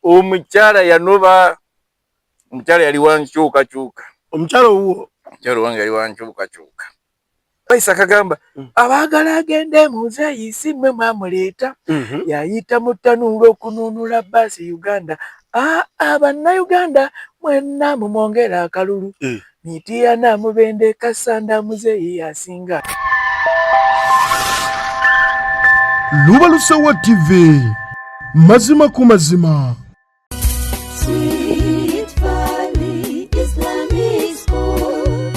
Omukyala yanoba, omukyala yali wankyukakyuka. Omukyala owuwo? Omukyala owange yali wankyukakyuka. Baisa kagamba abaagala agende muzeeyi si mmwe mwamuleeta. Yayita mu ttanuulu okununula bbaasi Uganda. Aa bannayuganda mwenna mumwongere akalulu. Mityana Mubende Kassanda muzeeyi asinga. Lubalusewa TV, mazima ku mazima.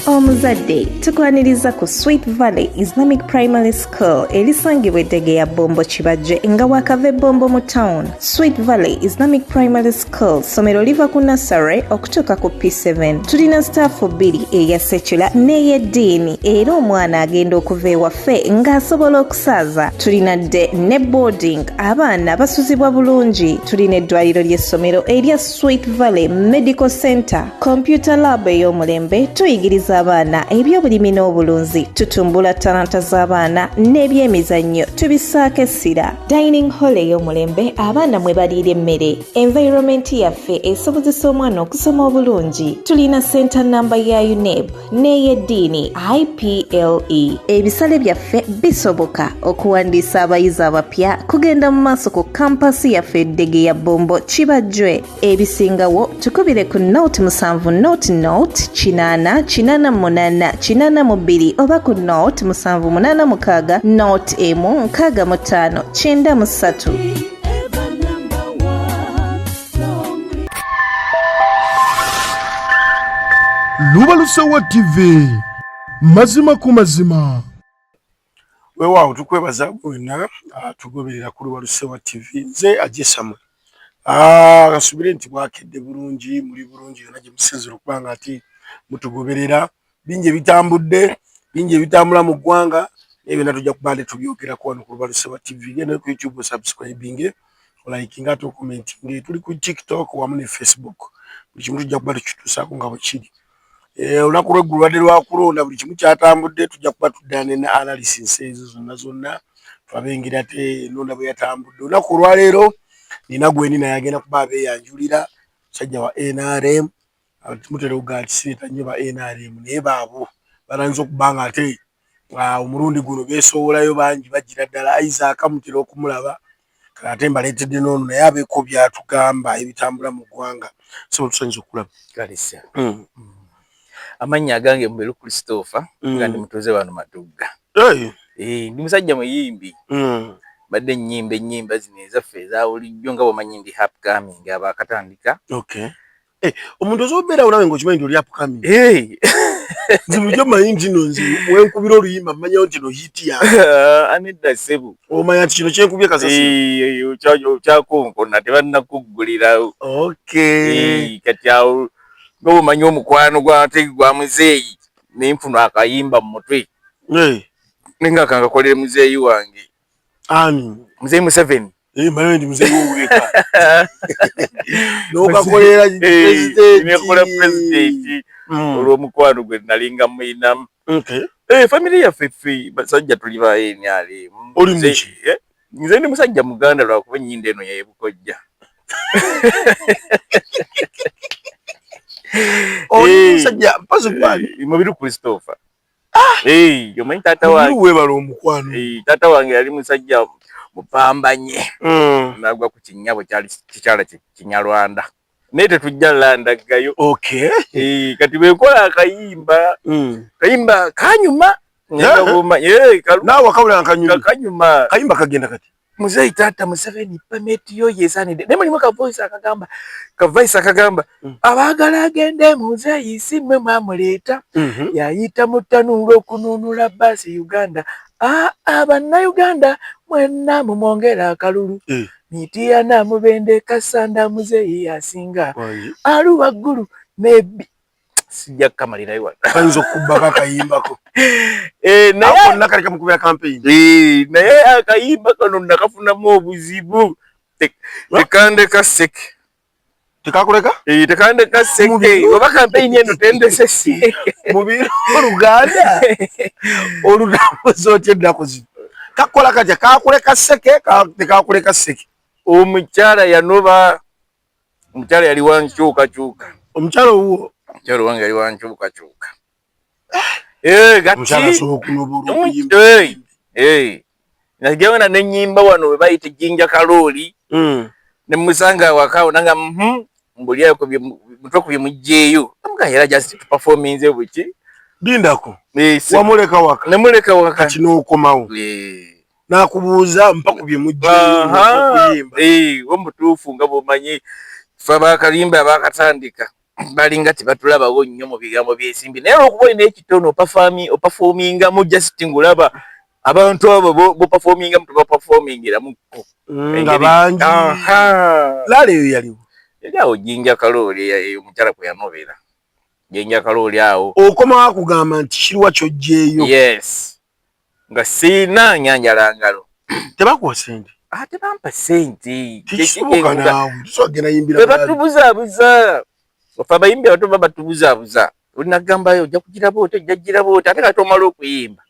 Omuzadde tukwaniriza ku Sweet Valley Islamic Primary School erisangibwa eddege ya Bombo Kibajje nga wakava Ebombo mu town. Sweet Valley Islamic Primary School ssomero liva ku nursery okutuuka ku P7. Tulina sitaafu bbiri, eya secular n'ey'eddiini, era omwana agenda okuva ewaffe ng'asobola okusaaza. Tulina dde ne boarding, abaana basuzibwa bulungi. Tulina eddwaliro ly'essomero erya Sweet Valley Medical Center, computer lab ey'omulembe, tuyigiriza abaana ebyobulimi n'obulunzi, tutumbula talanta z'abaana n'ebyemizannyo tubisaako essira. Dining hall ey'omulembe abaana mwe baliira emmere. Environment yaffe esobozesa omwana okusoma obulungi. Tulina center namba ya UNEB n'ey'eddiini IPLE. Ebisale byaffe bisoboka. Okuwandiisa abayizi abapya kugenda mu maaso ku kampasi yaffe eddege ya Bombo Kibajjwe. Ebisingawo tukubire ku 07 00 8 88 82 oba ku 0786 01 65 93. Lubalusewa TV, mazima ku mazima. Weewaawo, tukwebaza gwenna atugoberera ku Lubalusewa TV. Nze Ajesamwe. Kasubire nti bwakedde bulungi, muli bulungi yonna gye musinzira okuba nga ate mutugoberera. Bingi ebitambudde, bingi ebitambula mu ggwanga, naye byonna tujja kuba nti tubyogerako wano ku Lubalusewa TV. Genda ku YouTube osubscribinge, olikinga ate okomentinge. Tuli ku TikTok wamu ne Facebook. Buli kimu tujja kuba tukituusaako nga bwe kiri. Olunaku lw'eggulo lubadde lwa kulonda, buli kimu kyatambudde. Tujja kuba tudda ne analysis ezo zonna zonna, tulabe engeri ate ennonda bwe yatambudde. Olunaku olwaleero nina gwendi naye agenda kuba abeeyanjulira, musajja wa NRM. Mutera okugaa nti sireeta nnyo ba NRM, naye baabo balanze okuba nga ate omulundi guno beesowolayo bangi bagira ddala. Isaac mutera okumulaba, kale ate mbaleetedde n'ono naye abeeko by'atugamba ebitambula mu ggwanga. So tusanyusa okulaba. Kalisa. Amannya agange Mubiru Christopher, nga ndi mutuuze wano Matugga. Ndi musajja muyimbi. Mbadde nnyimba ennyimba zino ezaffe eza bulijjo, nga bw'omanyi ndi upcoming, abaakatandika. Okay. Omuntu osobola obeerawo nawe ng'okimanyi nti oli upcoming? Nze bulijjo mmanyi nti no nze wenkubira oluyimba mmanyawo nti no hit yange. Anedda ssebo. Omanya nti kino kyenkubye kasasiro. Okyakonkona, tebannakuggulirawo. Kati awo nga bw'omanyi omukwano gwate gwa muzeeyi, ne nfuna akayimba mu mutwe ne nga kangakolere muzeeyi wange. Ani? Muzeeyi Museveni. Mmanyi nti muzeeyi w'oweka n'okakolera president. Nekola pulezidenti olw'omukwano gwe nalinga muyinamu. Famire yaffe ffe basajja tuli ba NRM. Oli muki? Nze ndi musajja Muganda, lwakuba ennyindo eno yeyebukojja. Oli musajja mpozi gwani? Mubiru Christopher. Omanyi taata wange weebala omukwano. Taata wange yali musajja mupambanye, nagwa ku kinnyabo kyali kikyala Kinyarwanda, naye tetujja landaggayo. Kati bwenkola akayimba, kayimba kanyuma. Naawe akawulira kanyuma. Kanyuma. Kayimba kagenda kati. Muzeeyi taata Museveni, permit yo yesaanidde, naye mulimu kavoice akagamba, kavoice akagamba abaagala agende muzeeyi si mmwe mwamuleeta. Yayita mu ttanuulu okununula bbaasi Uganda. Aa bannayuganda mwenna mumwongere akalulu. Mityana Mubende Kassanda muzeeyi asinga. Alu waggulu nebi sijja kukamalirayo wano. Bayinza okukubbako akayimbako. Naye konna kali kamukubira campaign. Naye akayimba kano nakafunamu obuzibu, tekandeka seke. Tekakuleka? Tekandeka seke, oba campaign eno tendese seke. Mubiro Oluganda olutambuza otya ennaku zino? Kakola katya? Kakuleka seke, tekakuleka seke? Omukyala yanoba. Omukyala yali wankyukakyuka. Omukyala owuwo? Omukyala owange yali wankyukakyuka. Eh, omukyala asobola okunoba olwokuyimba. Eh, nagenda nenyimba wano we bayita Jinja Kalooli. Ne musanga awaka nanga mbulyayo ku mutwe ku byemuggyeeyo. Amuga era just tuperforminze buki. Lindako. Wamuleka waka. Nemuleka waka. Kati n'okomawo. N'akubuuza mpa ku byemuggyeeyo okuyimba. Eh, omutuufu nga bw'omanyi ffe abakalimba abakatandika balinga tebatulabawo nnyo mu bigambo by'ensimbi, naye olwokuba olina ekitono opafomingamu just ng'olaba abantu abo bopafomingamu tebapafomingiramukko nga bangi. Laala eyo yaliwo? Yali awo Jinja Kalooli, eyo omukyala kwe yanobera Jinja Kalooli awo. Okomawo akugamba nti kiriwa ky'oggyeeyo? Yes, nga siina nyanjala ngalo. Tebakuwa ssente? Ah, tebampa ssente. Tekisoboka naawe, tosobola kugenda yimbira. Bebatubuzaabuza ofe abayimbi abato babatubuzaabuza, olinagambayo ojja kugiraba oti, ojja kugiraba oti, ate kati omala okuyimba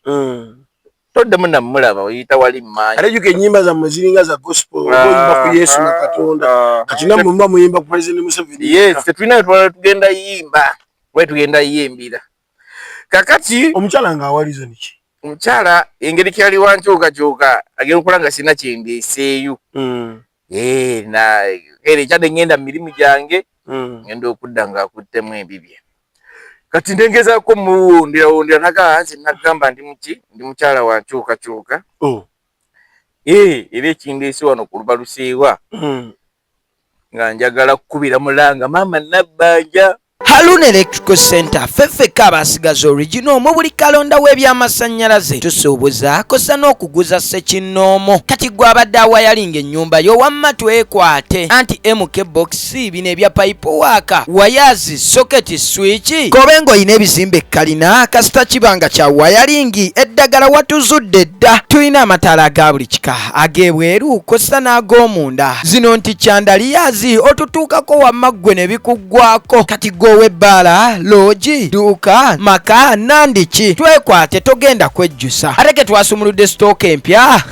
toddamu namulaba, oyita wali mmanyi. Ate jjuka ennyimba zammwe ziringa za gospel, oyimba ku Yesu na Katonda, kati nammwe muba muyimba ku President Museveni. Yes, tetulina twala tugenda yimba, lwali tugenda yimbira. Kakati omukyala ng'awa reason ki? Omukyala engeri kyali wankyukakyuka, agenda okukola nga sirina kyendeeseeyo. Na era ekyadde ngenda mu mirimu gyange, ngenda okudda ng'akuttemu ebibye. Kati ndengezaako muwundirawundira, nagaa nze nagamba ndi muki, ndi mukyala wa nkyukakyuka. Era ekindeese wano ku Lubaluseewa nga njagala kukubira mulanga maama Nabbanja. Harun Electrical Center ffeffekka abasigaza original mu buli kalonda w'ebyamasannyalaze, tusuubuza kosa n'okuguza ssekinnoomo. Kati gwe abadde awayalinga ennyumba yo, wamma twekwate anti MK box, bino ebya pipe work, wires, socket, switch, kobe ng'olina ebizimbe ekkalina, kasita kiba nga kya wayalingi, eddagala watuzudde dda. Tulina amataala aga buli kika ag'ebweru kosa n'ag'omunda, zino nti chandeliers, otutuukako wamma ggwe ne bikuggwako. Kati gwe ow'ebbaala, loogi, dduuka, maka nandiki, twekwate togenda kwejjusa. Ate ke twasumuludde sitooka empya,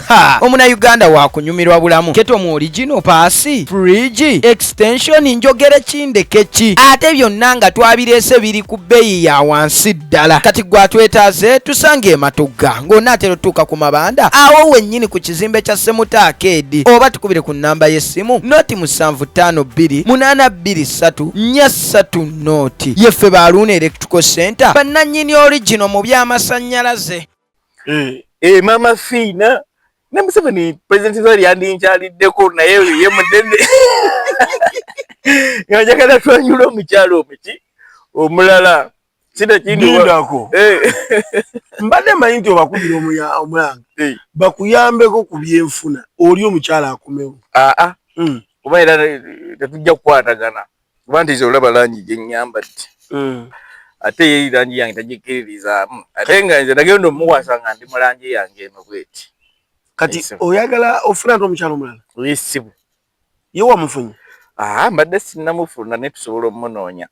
omunayuganda wakunyumirwa bulamu. Kettle mu original, paasi, fridge, extension, njogere kindeke ki, ate byonna nga twabireese biri ku bbeeyi ya wansi ddala. Kati gwe atwetaaze tusange Ematugga ng'onaatera otutuuka ku mabanda awo wennyini ku kizimbe kya Semuta Arcade, oba tukubire ku nnamba y'essimu 0 752 823 430. Yeffe ba Haruna Electrical Center, bannannyini original mu byamasannyalaze. Eh, Mama Fiina ne Museveni, President Zari yandinkyaliddeko, naye oyo ye munene nga njagala twanjula omukyalo omuki omulala kino kindi. Lindako. Mbadde mmanyi nti obakubira omulanga bakuyambeko ku byenfuna, oli omukyala akomewo. Aa, kuba era tetujja kukwatagana, kuba nti olaba langi gye nnyambadde, ate ye langi yange tagikkiririzaamu, ate nga nze nagenda omuwasa nga ndi mu langi yange eno bweti. Kati oyagala ofuna ate omukyala omulala? Esibu. Ye wamufunye? Aa, mbadde sinnamufuna, naye tusobola omumunoonya.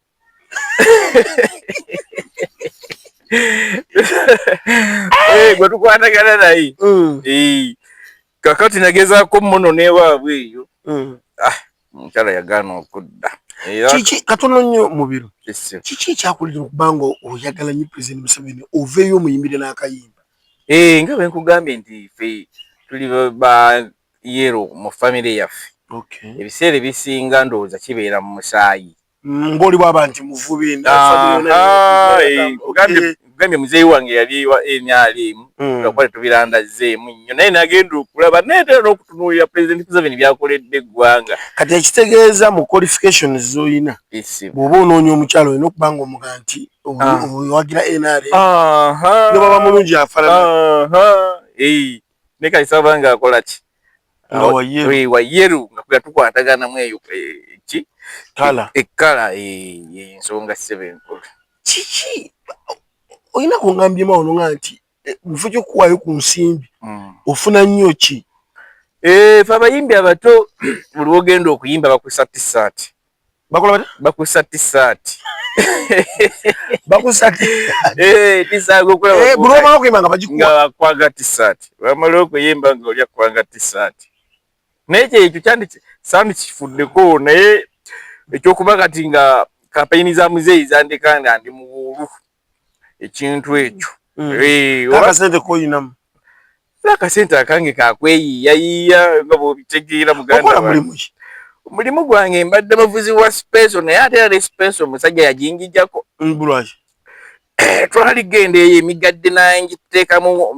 Gwe tukwatagana naye. Kakati nagezaako muno newaabwe eyo. Omukyala yagaana okudda. Kiki, katono nnyo mu biro, kiki ekyakulira okuba nga oyagala nnyo President Museveni, oveeyo omuyimbire n'akayimba? Nga bwe nkugambye nti ffe tuli ba yellow mu famire yaffe. Ebiseera ebisinga ndowooza kibeera mu musaayi. Ng'oli bw'aba nti muvubi. Gambye muzeeyi wange yali wa NRM, lwakuba tetubirandazeemu nnyo, naye nagenda okulaba naye tera n'okutunuulira President Museveni byakoledde eggwanga. Kati ekitegeeza mu qualifications z'olina, bw'oba onoonya omukyala, olina okuba nga omuga nti owagira NRM, ne bw'aba mulungi afaanana. Naye kati saba nga akola ki? Nga wa yellow. Wa yellow, nga kuya tukwataganamu eyo ki Kala. Ekkala ensonga ssebo enkulu. Kiki olina kuŋŋambyemu awo nga nti mu kifo ky'okuwaayo ku nsimbi ofuna nnyo ki? Ffe abayimbi abato buli lw'ogenda okuyimba bakusa t-shirt. Bakola batya? Bakusa t-shirt. Bakusa? T-shirt okulaba. Buli lw'omala okuyimba nga bagikuwa? Nga bakwanga t-shirt. Bw'omala okuyimba nga oli akwanga t-shirt. Naye ekyo kyandi sandi kifuddeko, naye Ekyokuba kati nga kampeyini za muzeeyi zandeka nga ndi muwuulu, ekintu ekyo. Akasente koyinamu? Akasente akange kakweyiiyayiiya nga bw'obitegeera, muganda. Okola mulimu ki? Omulimu gwange mbadde muvuzi wa Special, naye ate era ne Special omusajja yaginjijjako. Lwaki? Twali genda eyo emigadde nangiteekamu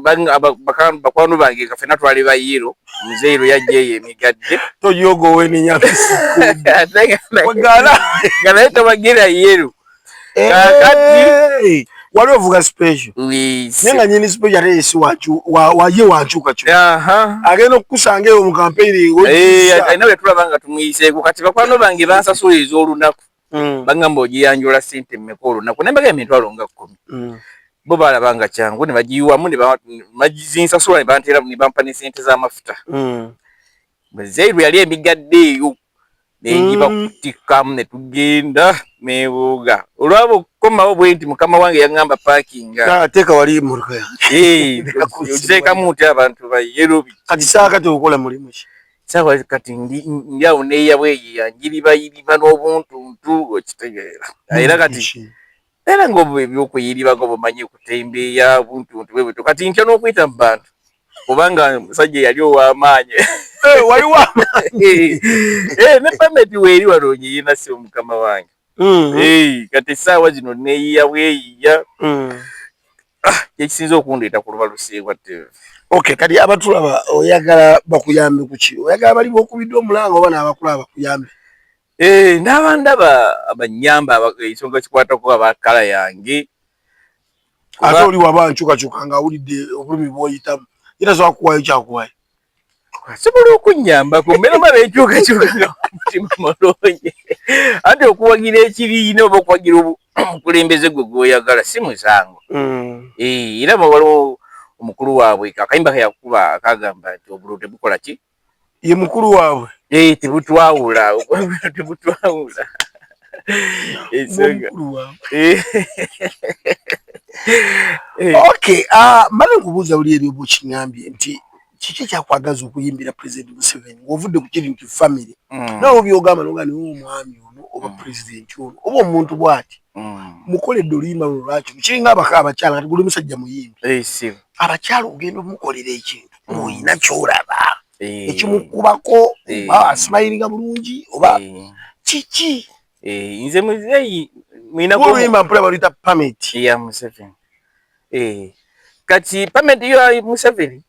bakwano bange nga ffenna twali bayiro. Muzeeyi lwe yajja eyo emigadde Toyoga owenenya. Nga naye tobagira yero. Kakati wali ovuga Special, naye nga nyini Special ate yesi waye wankyukakyuka, agenda okukusanga eyo mu kampeyini. Alina bwe tulaba nga tumuyiseeko. Kati bakwano bange bansasula ez'olunaku. Bagamba ogiyanjula sente mmeka olunaku? Naye mbagamba 100,000. Bo balaba nga kyangu ne bagiyiwamu ne bazinsasula ne banteera ne bampa ne sente z'amafuta. Muzeeyi lwe yali emigadde eyo nengibakutikkamu ne tugenda nebuuga. Olwaba okukomawo bwe nti mukama wange yaŋŋamba parkinga. Teeka wali emmotoka yange. Oteekamu nti abantu ba yellow. Kati saaka teokola mulimu ki? Sawa kati ndi awo neeya bweyiya njiribayiriba n'obuntuntu, okitegeera? Era kati era nga ebyokuyiriba nga obumanyi kutembeeya buntuntu bwe butyo, kati ntya n'okuyita mu bantu kubanga musajja yali ow'amaanyi. Waliwo amaanyi. Ne permit weeri wano ngiyina, si omukama wange. Kati essaawa zino neeyiya bweyiya. Kyekisinza okundeeta ku Lubalusewa TV. Okay, kati abatulaba oyagala bakuyambe kuki? Oyagala bali bokubiddwa omulanga oba n'abakulaba bakuyambe? N'aba ndaba abanyamba ensonga kikwatako abakala yange. Ate oli waba nkyukakyuka ng'awulidde obulumi bw'oyitamu, ye tasobola kukuwaayo kyakuwaayo? Asobola okunnyambako mbeera maba enkyukakyuka nga mutima mulungi, anti okuwagira ekibiina oba okuwagira omukulembeze gwe gw'oyagala si musango. Era waliwo omukulu waabwe akayimba keyakuba akagamba nti obululu tebukola ki. Ye mukulu waabwe? Tebutwawula, tebutwawula. Mukulu waabwe. Okay, mbadde nkubuuza buli eri oba okiŋŋambye nti kiki ekyakwagaza okuyimbira Pulezidenti Museveni ng'ovudde ku kiri nti family, nawe byogamba noga niwe omwami ono oba pulezidenti ono oba omuntu bw'ati mukoledde oluyimba luno? Lwaki kiringa abakyala kati guli musajja muyimbi, abakyala ogenda omukolera ekintu ng'olina kyolaba ekimukubako oba asmilinga bulungi oba kiki? Nze muzeeyi. Oluyimba mpula baluyita Permit. Ya Museveni. Kati permit yo Museveni.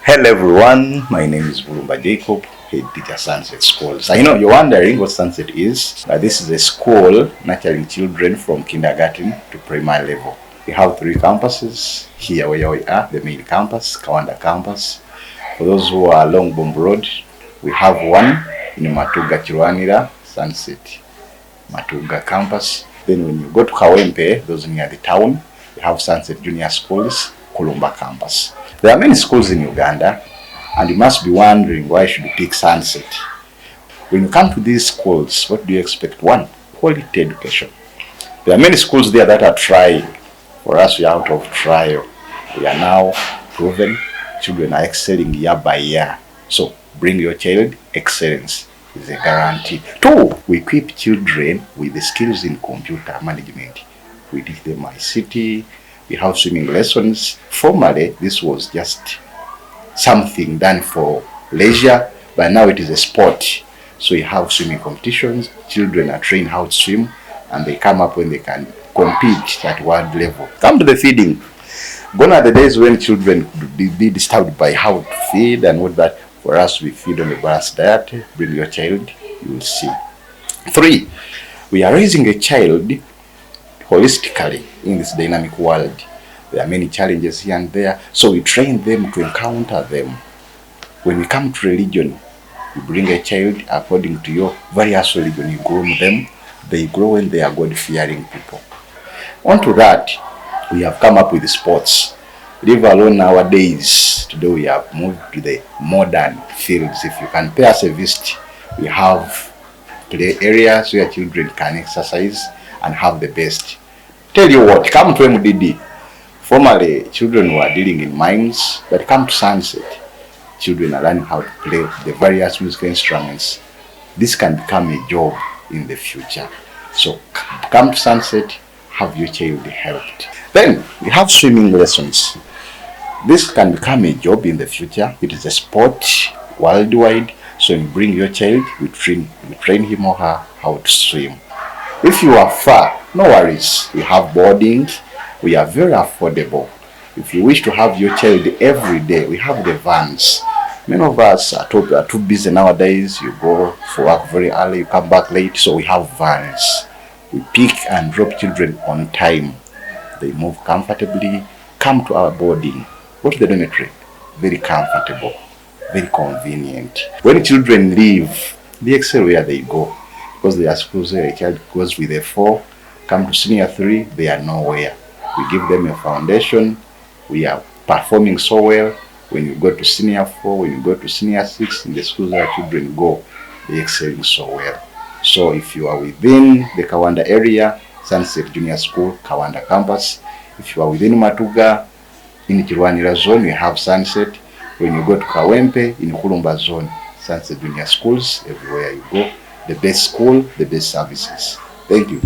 Hello everyone, my name is Bulumba Jacob, head teacher, Sunset Schools. I know you're wondering what Sunset is, but this is a school nurturing children from kindergarten to primary level. We have three campuses here where we are, the main campus, Kawanda campus. For those who are along Bombo Road, we have one in Matuga Chirwanira, Sunset Matuga campus. Then when you go to Kawempe, those near the town, we have Sunset Junior Schools, Kulumba campus. There are many schools in Uganda, and you must be wondering why should you pick Sunset. When you come to these schools, what do you expect? One, quality education. There are many schools there that are trying. For us, we are out of trial. We are now proven. Children are excelling year by year. So bring your child, excellence is a guarantee. Two, we equip children with the skills in computer management. We teach them ICT, we have swimming lessons. Formerly, this was just something done for leisure, but now it is a sport. So you have swimming competitions, children are trained how to swim, and they come up when they can compete at world level. Come to the feeding. Gone are the days when children could be disturbed by how to feed and what that. For us, we feed on a balanced diet. Bring your child, you will see. Three, we are raising a child holistically in this dynamic world. There are many challenges here and there, so we train them to encounter them. When we come to religion, you bring a child according to your various religion, you groom them, they grow when they are God-fearing people. On to that, we have come up with sports. Leave alone nowadays, today we have moved to the modern fields. If you can pay us a visit, we have play areas where children can exercise and have the best. Tell you what, come to MDD. Formerly, children were dealing in mines, but come to Sunset, children are learning how to play the various musical instruments. This can become a job in the future. So come to Sunset, have your child helped. Then we have swimming lessons. This can become a job in the future. It is a sport worldwide. So you bring your child, we train him or her how to swim. If you are far, no worries. We have boardings. We are very affordable. If you wish to have your child every day, we have the vans. Many of us are too busy nowadays. You go for work very early, you come back late, so we have vans. We pick and drop children on time. They move comfortably, come to our boarding, go to the dormitory, very comfortable, very convenient. When children leave, they excel where they go, because there are schools where a child goes with a 4, come to senior 3, they are nowhere. We give them a foundation, we are performing so well. When you go to senior 4, when you go to senior 6, in the schools where children go, they excelling so well. So if you are within the Kawanda area, Sunset Junior School, Kawanda campus. If you are within Matuga, in Kirwanira zone, you have Sunset. When you go to Kawempe, in Kulumba zone, Sunset Junior Schools, everywhere you go, the best school, the best services. Thank you.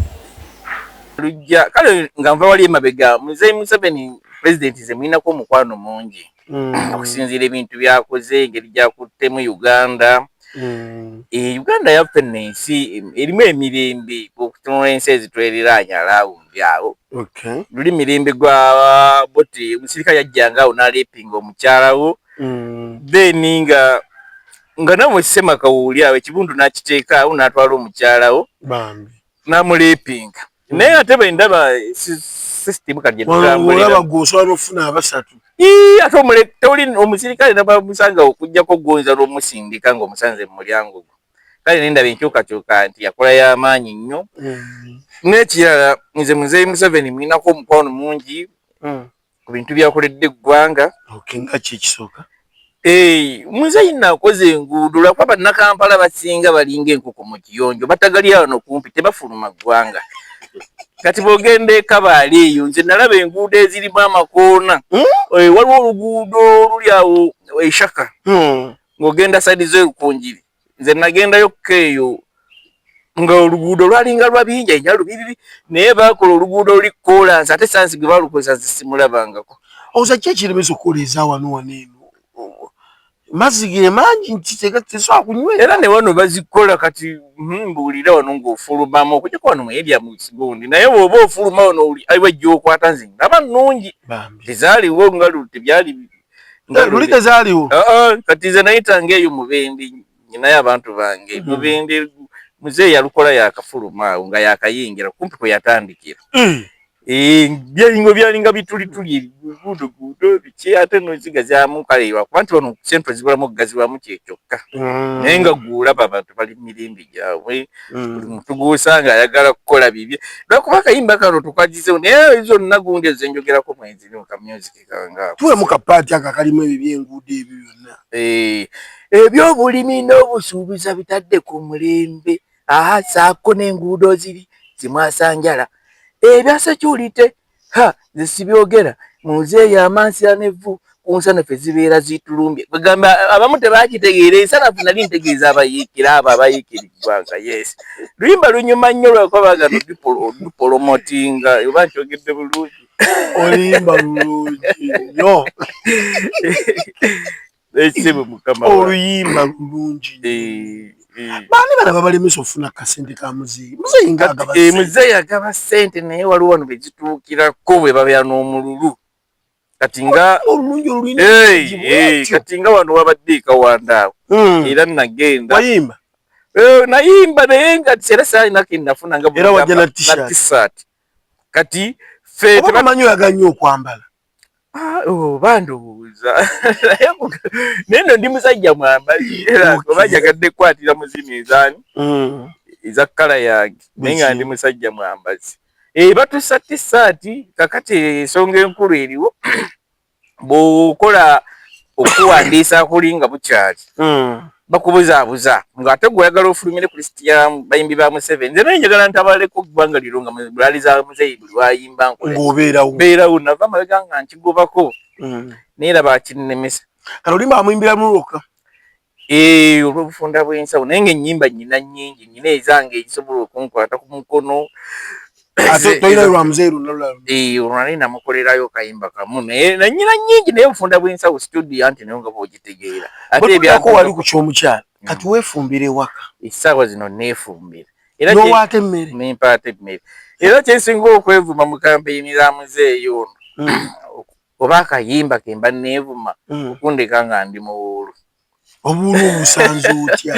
Lujja kale nga nva wali emabega, Muzeeyi Museveni president ze mulinako omukwano mungi okusinziira ebintu byakoze, engeri gyakuttemu Uganda. Uganda yaffe nno ensi erimu emirembe okutunula ensi ezitweriraanye around awo. Luli mirembe gwa Obote, omusirikale yajjanga awo n'arapinga omukyalawo. Then nga namwe Ssemakawuuli awo ekibundu n'akiteeka awo n'atwala omukyalawo Bambi. n'amurapinga. Naye ate bwe ndaba system kati gye tutambulira, Olaba gwe osobola n'okufuna abasatu. Ii, ate tewali omusirikale nabamusanga okuggyako gonza lw'omusindika ng'omusanze mu mulyango gwo. Kale nendaba enkyukakyuka nti yakola y'amaanyi nnyo. N'ekirala, nze Muzeeyi Museveni mulinako omukwano mungi ku bintu byakoledde eggwanga. Okay, nga ki ekisooka? Muzeeyi nno akoze enguudo, lwakuba bannakampala basinga balinga enkoko mu kiyonjo, batagalira wano kumpi, tebafuluma ggwanga. Kati bw'ogenda e Kabaale eyo, nze nalaba enguudo ezirimu amakoona. Waliwo oluguudo oluli awo Eshaka ng'ogenda side z'Erukunjiri. Nze nagendayokko eyo nga oluguudo lwalinga lwa binja enyalu bibibi, naye baakola oluguudo luli koolansi, ate sansi gwe baalukozesa nze simulabangako. Oza ki ekiremesa okukola eza wano wano eno? Mazzi ge mangi nti tesobola kunywera. Era ne wano bazikola kati. Mbuulira wano ng'ofulumamu okujjako wano mu area mu Kigundi, naye bw'oba ofuluma wano oli aliwo ejja okwata, nze ndaba nnungi. Bambi. Tezaaliwo nga tebyali nga Luli tezaaliwo. Ah, ah, kati nze nayitanga eyo Mubende, nyinayo abantu bange. Mubende muzeeyi yalukola yakafuluma awo nga yakayingira kumpi kwe yatandikira. Byalinga byalinga bitulituli, guudo guudo biki, ate nozigazyamu. Kale lwakuba nti wano central zibulamu okugazibwamu kyekyokka, naye nga gwolaba abantu bali mu mirembe gyabwe, buli muntu gwosanga ayagala kukola bibye, lwakuba akayimba kano tukagizewo, naye zonna gundi ezo zenjogerako mweziri mu ka music kange ako. Tuwemu ka part ako akalimu ebyo ebyenguudo ebyo byonna. Ebyobulimi n'obusuubuza bitadde ku mulembe, aha, saako n'enguudo ziri zimwasanjala. Ebya security ha nze sibyogera, muzeeyi amansira n'evvu ku nsanafu ezibeera zitulumbye. Kwegamba abamu tebakitegeera ensanafu, nali ntegeeza abayiikira, abo abayiikira eggwanga. Yes, luyimba lunyuma nnyo lwakuba bagano dupromotinga, oba nkyogedde bulungi? Oluyimba lulungi nnyo. Ekisibu mukama wange. Oluyimba lulungi nnyo. Eh. Baani bano ababalemesa okufuna kasente ka muzeeyi? Muzeeyi nga agaba ssente. Muzeeyi agaba ssente, naye waliwo wano bezituukirako bwe babeera n'omululu. Kati nga Olulungi olulina bwetyo. Kati nga wano wabadde ekawanda awo, era nagenda. Wayimba? Nayimba, naye nga era saalina ke nafuna nga Era wajja na bw'ogamba, t-shirt. T-shirt. Kati ffe Oba bamanyi oyaga nnyo okwambala. Ah, oba ndowooza, naye nno ndi musajja mwambazi era oba njagadde kukwatira mu zino ezaani eza kkala yange, naye nga ndi musajja mwambazi. Batusa t-shirt. Kakati ensonga enkulu eriwo, bw'okola okuwandiisa kuli nga bukyali, bakubuzaabuza ng'ate gwe oyagala ofulumire ku lisiti ya bayimbi ba Museveni. Nze naye njagala ntabaleko ggwanga liro nga rally za muzeeyi buli wayimba nkole. Ng'obeerawo. Mbeerawo, nava amabega nga nkigobako, naye era bakinnemesa. Kati olimba amuyimbira mulwoka. Eh, olw'obufunda bw'ensawo, naye ng'ennyimba nnyina nnyingi, nnyina ezange ezisobola okunkwata ku mukono. Ate tolina lwa muzeeyi lwonna lulala? Eh, olwo nali namukolerayo kayimba kamu, naye nanyina nnyingi, naye obufunda bw'ensawo, studio anti nayo nga bw'ogitegeera. Ate bwetulako wali ku ky'omukyala, kati weefumbira ewaka? Essaawa zino neefumbira. Era n'owaata emmere? Nempaata emmere. Era kyensinga okwevuma mu kampeyini za muzeeyi ono, oba akayimba ke mba neevuma, okundeka nga ndi muwuulu. Obuwuulu obusanze otya?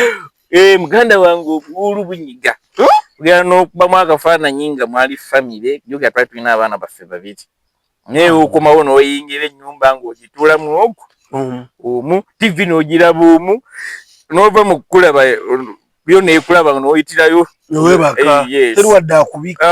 Eh, muganda wange, obuwuulu bunyiga. Ogenda n'okubamu akafaananyi nga mwali famire, jjukira twali tulina abaana baffe babiri, naye okomawo n'oyingira ennyumba ng'ogituulamu ogwo omu, TV n'ogiraba omu, n'ova mu kukulaba yo neekulaba n'oyitirayo. Newebaka. Eh, yes. Teri wadde akubika.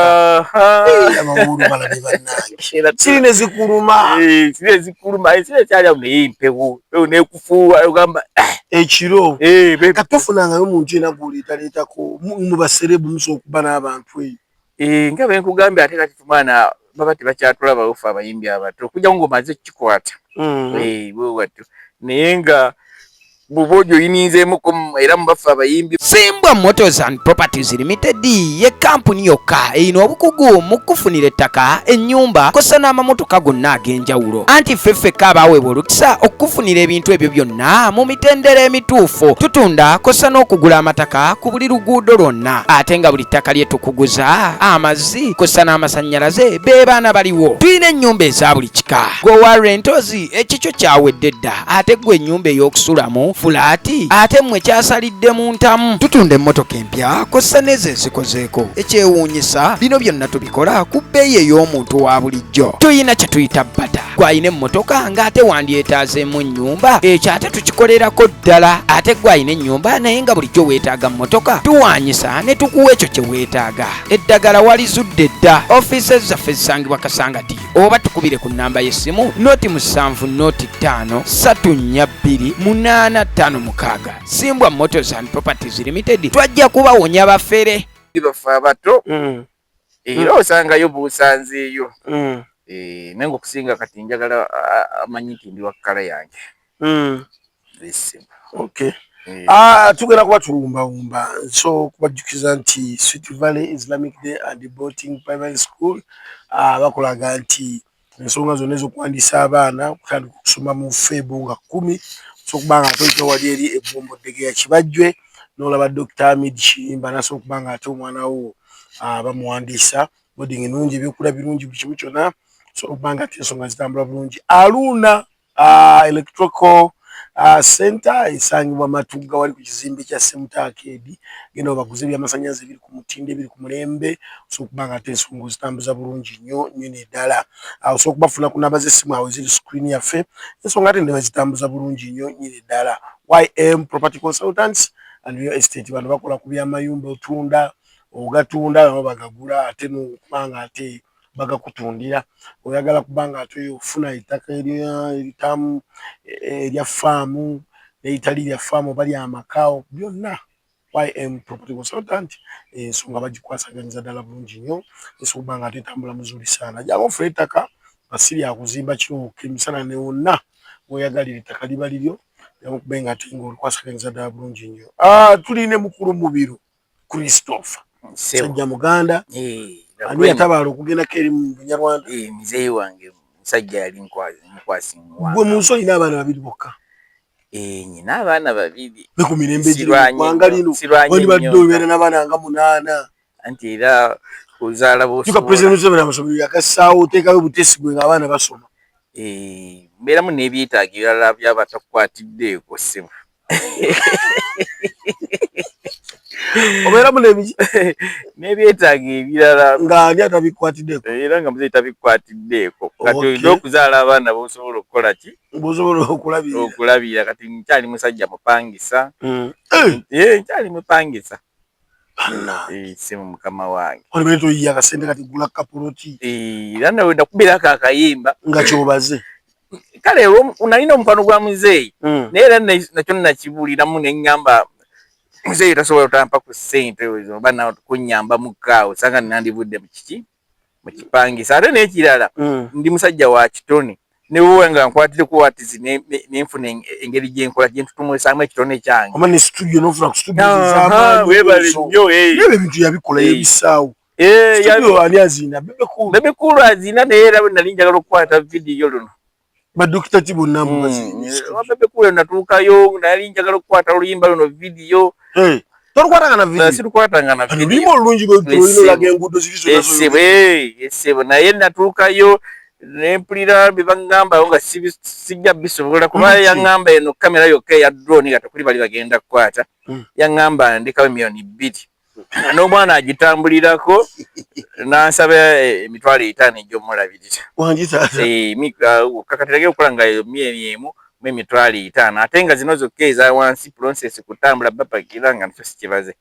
Abawuulu balabe bannange. Siri ne zikuluma. Eh, siri ezikuluma, siri ekyali awo, naye empewo empewo nekufuuwa, ogamba "Ah." Ekiro. Eh, kati tofunangayo muntu yena gwoleetaleetako mu baserebu, musobola okuba n'abantu eyo? Eh, nga bwe nkugambye, ate kati tumwana baba tebakyatulaba ffe abayimbi abato, okujjako ng'omaze okukikwata. Eh, bwe watyo, naye nga bw'oba ojoyininzeemuko era mu baffe abayimbi. Simbwa Motors and Properties Limited ye kampuni yokka erina obukugu mu kufunira ettaka, ennyumba kossa n'amamotoka gonna ag'enjawulo. Anti ffe ffekka abaaweebwa olukisa okukufunira ebintu ebyo byonna mu mitendera emituufu. Tutunda kossa n'okugula amataka ku buli luguudo lwonna, ate nga buli ttaka lye tukuguza, amazzi kossa n'amasannyalaze be baana baliwo. Tulina ennyumba eza buli kika. Gwe wa rentals, ekikyo kyawedde dda, ate gwe ennyumba ey'okusulamu fulaati, ate mmwe kyasalidde mu ntamu. Tutunda emmotoka empya kossa n'ezo ezikozeeko. Ekyewuunyisa, bino byonna tubikola ku bbeeyi ey'omuntu wa bulijjo. Tuyina kye tuyita barter. Gw'alina emmotoka ng'ate wandyetaazeemu ennyumba, ekyo ate tukikolerako ddala. Ate gw'alina ennyumba naye nga bulijjo weetaaga mmotoka, tuwaanyisa ne tukuwa ekyo kye weetaaga. Eddagala walizudde dda. Ofiisi zaffe zisangibwa Kasangati, oba tukubire ku nnamba y'essimu 070 05 342 856. Simbwa Motors and Properties Limited, twajja kubawonya bafere. Baffe abato, era osangayo buusanzeeyo. Eh, naye ngaokusinga kati njagala amanyi nti ndi wa kkala yange. Listen. Okay. Eh. Ah, tugenda kuba tuwumbawumba, so kubajjukiza nti Sweet Valley Islamic Day and Boarding Primary School, bakolaga nti ensonga zonna ez'okuwandiisa abaana okutandika okusoma mu Feb nga 10, so okuba nga ate oyita wali eri ebbombo Ddegeya Kibajjwe n'olaba Dr Hamid Kiyimba, nasobola okuba nga ate omwana wo bamuwandiisa. Boarding nnungi, ebyokulya birungi, buli kimu kyonna, so okuba nga ate ensonga zitambula bulungi. Aluna Electrical Center esangibwa Matugga, wali ku kizimbe kya Semuta Arcade. Genda obaguze ebyamasanyalaze ebiri ku mutindo, ebiri ku mulembe, osobola okuba nga ate ensonga ozitambuza bulungi nnyo nnyini ddala. Osobola okubafuna ku namba z'essimu awo eziri screen yaffe, ensonga ate ne bazitambuza bulungi nnyo nnyini ddala. YM Property Consultants and Real Estate, bano bakola ku by'amayumba, otunda, ogatunda nabo bagagula, ate n'okuba nga ate bagakutundira. Oyagala kuba nga ate ofuna ettaka eritamu erya faamu n'eritali lya faamu oba lyamaka, byonna YM Property Consultant ensonga bagikwasaganyiza ddala bulungi nnyo, esobola okuba nga ate etambula muzuri saana. Jangu ofune ettaka nga si lya kuzimba kiro, emisana ne wonna weoyagalira ettaka liba liryo, jangu okube nga ate ng'olikwasaganyiza ddala bulungi nnyo. Ah, tuli ne mukulu Mubiru Christopher, musajja Muganda. Eh, ani yatabaala okugendako eri mu Bunyarwanda? Eh, muzeeyi wange musajja yali nkwasi. Gwe mu nsi olina abaana babiri bokka? Eh, nyina abaana babiri. Ne ku mirembe egiri mu ggwanga lino wandibadde obeera n'abaana nga munaana. Anti era ozaala. Juga President Museveni amasomero yagassaawo, oteekayo butesi gwe ng'abaana basoma. Eh, mbeeramu n'ebyetaago ebirala byabatakukwatiddeeko, ssebo. Obeeramu n'ebiki? N'ebyetaago ebirala. Nga ani atabikwatiddeko? Era nga muzeeyi tabikwatiddeeko. Kati olina okuzaala abaana b'osobola okukola ki? Bw'osobola okulabirira. Okulabirira. Kati nkyali musajja mupangisa. Eh, nkyali mupangisa. Simu mukama wange. Olibere toyiya akasente kati gula kapuloti. Era nawe ndakubirako akayimba. Nga kyobaze. Kale nalina omukwano gwa muzeeyi, naye era nakyo nakibuuliramu ne ŋŋamba muzeeyi tasobola otampa ku ssente ezo oba kunnyamba mukaawo, osanga nandivudde mu kiki, mu kipangisa. Ate n'ekirala, ndi musajja wa kitone. Newowe nga nkwatireko watizi nenfuna engeri gyenkola gyentutumusaamu ekitone kyange. Oba ne studio nofuna ku studio ez'amaanyi. Webale nnyo. Naye ebintu yabikola yebisaawo. Studio ani azina? Bebe Cool. Bebe Cool azina, naye era bwe nali njagala okukwata vidiyo luno. Ba Dr. T bonna mubazina. Bebe Cool natuukayo, nali njagala okukwata oluyimba luno vidiyo. Tolukwatanga na video? Sirukwatanga na video. Oluyimba olulungi lwe olaga enguudo ziri zonna. Essebo, essebo, naye natuukayo ne mpulira bye baŋŋamba nga sijja bisobola kuba yaŋŋamba eno kamera yokka eya drone nga tekuli bali bagenda kukwata. Yaŋŋamba ndekawo 2 million n'omwana agitambulirako, n'ansaba 500,000 egy'omulabirira. Kakati lage okukola nga 1 million mu 500,000, ate nga zino zokka eza wansi process kutambula bapakira nga nakyo sikibaze.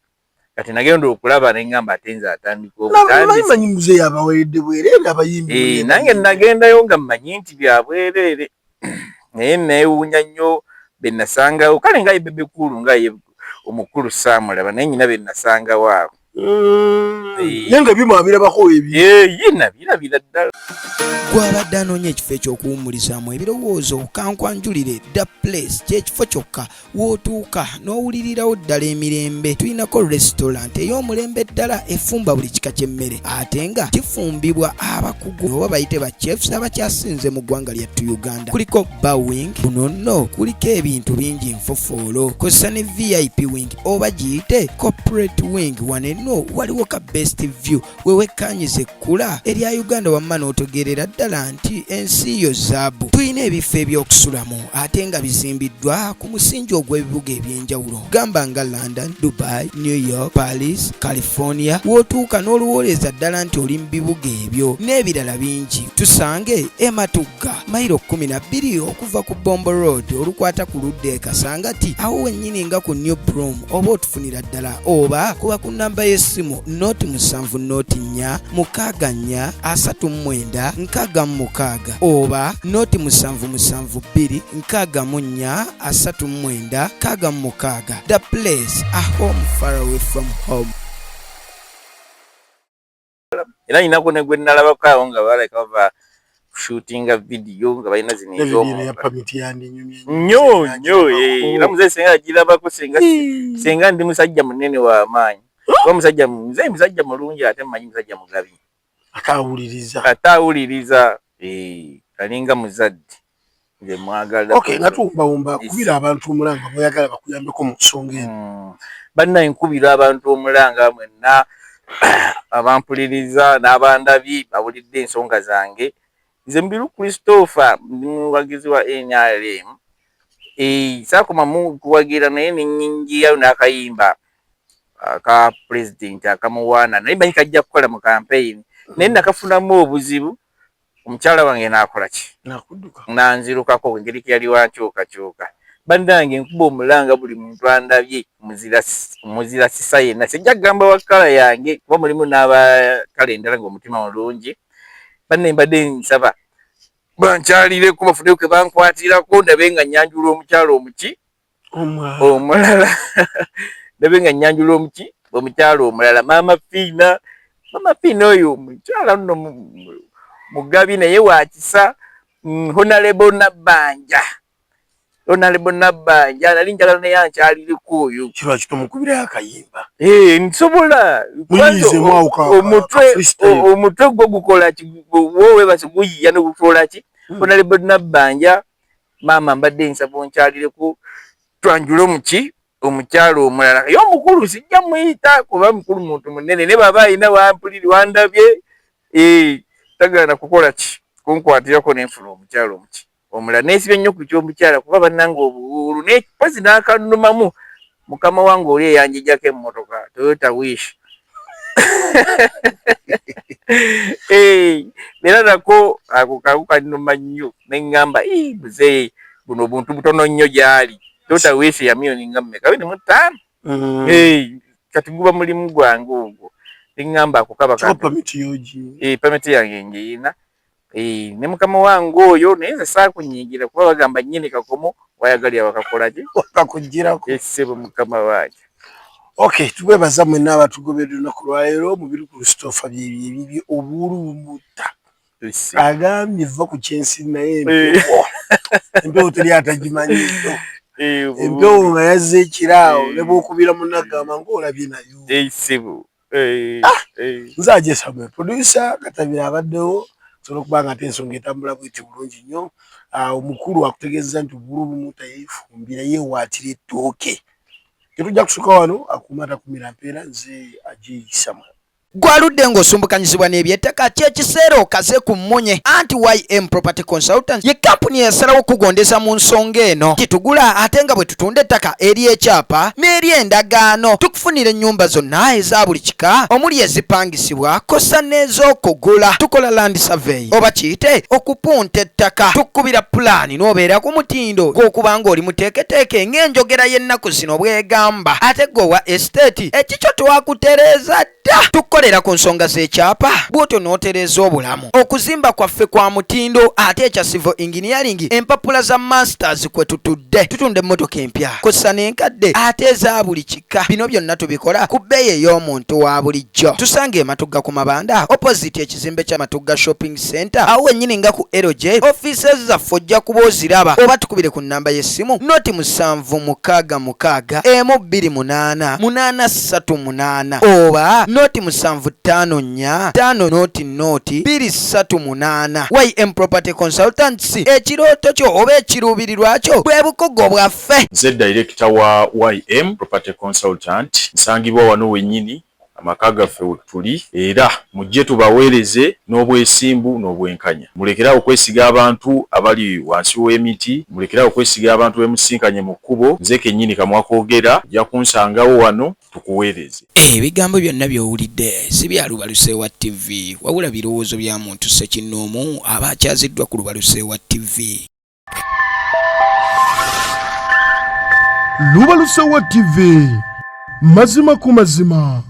Kati nagenda okulaba ne ŋŋamba ate nze atandika obutandisi. Muzeeyi abaweredde bwereere abayimbi. Nange nagendayo nga mmanyi nti bya bwereere, naye neewuunya nnyo be nasangawo. Kale nga ye Bebe Cool nga ye omukulu saamulaba, naye nyina be nasangawo awo. Naye nga ebyuma wabirabako ebi? Ye, nabirabira ddala. Gwabadde anoonya ekifo eky'okuwummulizaamu ebirowoozo, kankwanjulire The Place. Kyekifo kyokka w'otuuka n'owulirirawo ddala emirembe. Tulinako restaurant ey'omulembe ddala efumba buli kika ky'emmere, ate nga kifumbibwa abakugu oba bayite ba chefs abakyasinze mu ggwanga lyattu Uganda. Kuliko bar wing, kuno nno kuliko ebintu bingi nfofoolo, kozesa ne VIP wing oba giyite corporate wing. Wano enno waliwo ka best view wewekkanyiza ekkula erya Uganda, wamma n'otegeerera ddala nti ensi yo zaabu. Tulina ebifo ebyokusulamu ate nga bizimbiddwa ku musingi ogw'ebibuga ebyenjawulo, gamba nga London, Dubai, New York, Paris, California, w'otuuka n'olowooleza ddala nti oli mu bibuga ebyo n'ebirala bingi. Tusange Ematugga, mayiro 12 okuva ku Bombo Road olukwata ku ludda e Kasangati, awo wennyini nga ku New Broom, oba otufunira ddala oba kuba ku namba y'essimu 0 70 64 39 66 oba 0 772 64 39 66. The Place, a home far away from home. Era nyinako ne gwe nalabako awo nga balabika bava kushootinga vidiyo nga balina zino ez'omunda nnyo nnyo. Era muzeeyi senga yagirabako, senga ndi musajja munene w'amaanyi, kuba musajja muzeeyi musajja mulungi, ate mmanyi musajja mugabi. Ate awuliriza. Ate awuliriza, alinga muzadde, nze mwagala. Okay, nga tuwumbawumba, kubira abantu omulanga bw'oyagala bakuyambeko mu nsonga eno. Bannaye, nkubira abantu omulanga mwenna abampuliriza n'abandabi bawulidde ensonga zange. Nze Mubiru Christopher, ndi muwagizi wa NRM. Saakomamu kuwagira, naye nenyingiyayo n'akayimba aka pulezidenti akamuwaana, naye manyi kajja kukola mu kampeyini, naye nakafunamu obuzibu. Omukyala wange naakola ki? Nanzirukako engeri yali wankyukakyuka. Bannange, nkuba omulanga buli muntu andabye, muzira sisa yenna, sijja kugamba wa kkala yange kuba mulimu n'abakala endala ng'omutima mulungi. Banne, mbadde nsaba bankyalireko bafuneyo ke bankwatirako, ndabe nga nyanjula omukyala omuki omulala, ndabe nga nyanjula omuki omukyala omulala, Maama Fiina. Maama Fiina oyo omukyala nno mugabi naye wakisa. Honorable Nabbanja, Honorable Nabbanja, nali njagala naye ankyalireko oyo. Kirwaki tomukubirayo akayimba? Nsobola. Omutwe gwo gukola ki? Wewebase guyiya negukola ki? Honorable Nabbanja, maama, mbadde nsaba onkyalireko twanjule omuki omukyalo omulala. Ye omukulu sijja muyita kuba mukulu muntu munene, naye baba alina wampuliri wandabye, tagaana kukola ki kunkwatirako nenfuna omukyalo omuki omulala. Neesibye nnyo ku kyomukyala kuba bannange obuwuulu nepozi n'akannumamu mukama wange oli eyanjijjako emmotoka Toyota Wish, era nako ako kako kannuma nnyo, neŋŋamba muzeeyi buno obuntu butono nnyo gy'ali. Toyota Wish ya miliyoni nga mmeka? 25. Kati guba mulimu gwange ogwo, neŋŋamba ako kaba pamiti yange ngiyina ne mukama wange oyo, naye nze saakunyingira kuba bagamba nnyini kakomo wayagalira wakakolaki. Wakakugirako. Essebo mukama wange. Okay, tukwebaza mwenna abatugoberera olunaku lwaleero. Mubiru Christopher, byebyo ebibye, obuwulu bumutta. Agambye va ku kyensi naye empewo empewo teri atagimanyi empewo nga yazze ekiraawo ne bwokubira munagamba ng'olabye nayo. Nze ajesamwe producer Katabira abaddewo osobola okuba nga ate ensonga etambula bweti bulungi nnyo. Omukulu akutegeeza nti obulu obumu tayeefumbira yeewaatira ettooke. Tetujja kusuka wano akuuma atakumira mpeera nze ajeyisamwe. Gwaludde ng'osumbukanyizibwa n'ebyettaka kyekiseera okaze ku mmunye anti YM Property Consultants ye kampuni eyasalawo okukugondeza mu nsonga eno. Titugula ate nga bwe tutunda ettaka ery'ekyapa n'ery'endagaano. Tukufunira ennyumba zonna eza buli kika omuli ezipangisibwa kkossa n'ez'okugula. Tukola land survey oba kiyite okupunta ettaka. Tukukubira pulaani n'obeera ku mutindo gw'okuba ng'oli muteeketeeke ng'enjogera y'ennaku zino bw'egamba. Ate ggwe owa esiteeti ekikyo twakutereeza dda. Tukukolera ku nsonga z'ekyapa bw'otyo n'otereeza obulamu. Okuzimba kwaffe kwa mutindo ate ekya civil engineering empapula za masters kwe tutudde. Tutunda emmotoka empya kw'ossa n'enkadde ate eza buli kika. Bino byonna tubikola ku bbeeyi ey'omuntu wa bulijjo. Tusange e Matugga ku Mabanda opposite ekizimbe kya Matugga Shopping Center awo wennyini nga ku LJ offices zaffe ojja kuba oziraba oba tukubire ku nnamba y'essimu noti 766 128 838 oba noti 754 5 noti noti 238. YM Property Consultants ekirooto kyo oba ekiruubirirwa kyo bwe bukugu bwaffe. Nze director wa YM Property Consultant nsangibwa wano wennyini amaka gaffe wetuli era mujje tubaweereze n'obwesimbu n'obwenkanya. Mulekere awo okwesiga abantu abali wansi w'emiti, mulekere awo okwesiga abantu bemusinkanye mu kkubo. Nze kennyini kamwa koogera, ojja kunsangawo wano tukuweereze. Ebigambo byonna by'owulidde si bya Lubalusewa TV wabula birowoozo bya muntu ssekinnoomu aba akyaziddwa ku Lubalusewa TV. Lubalusewa TV, mazima ku mazima.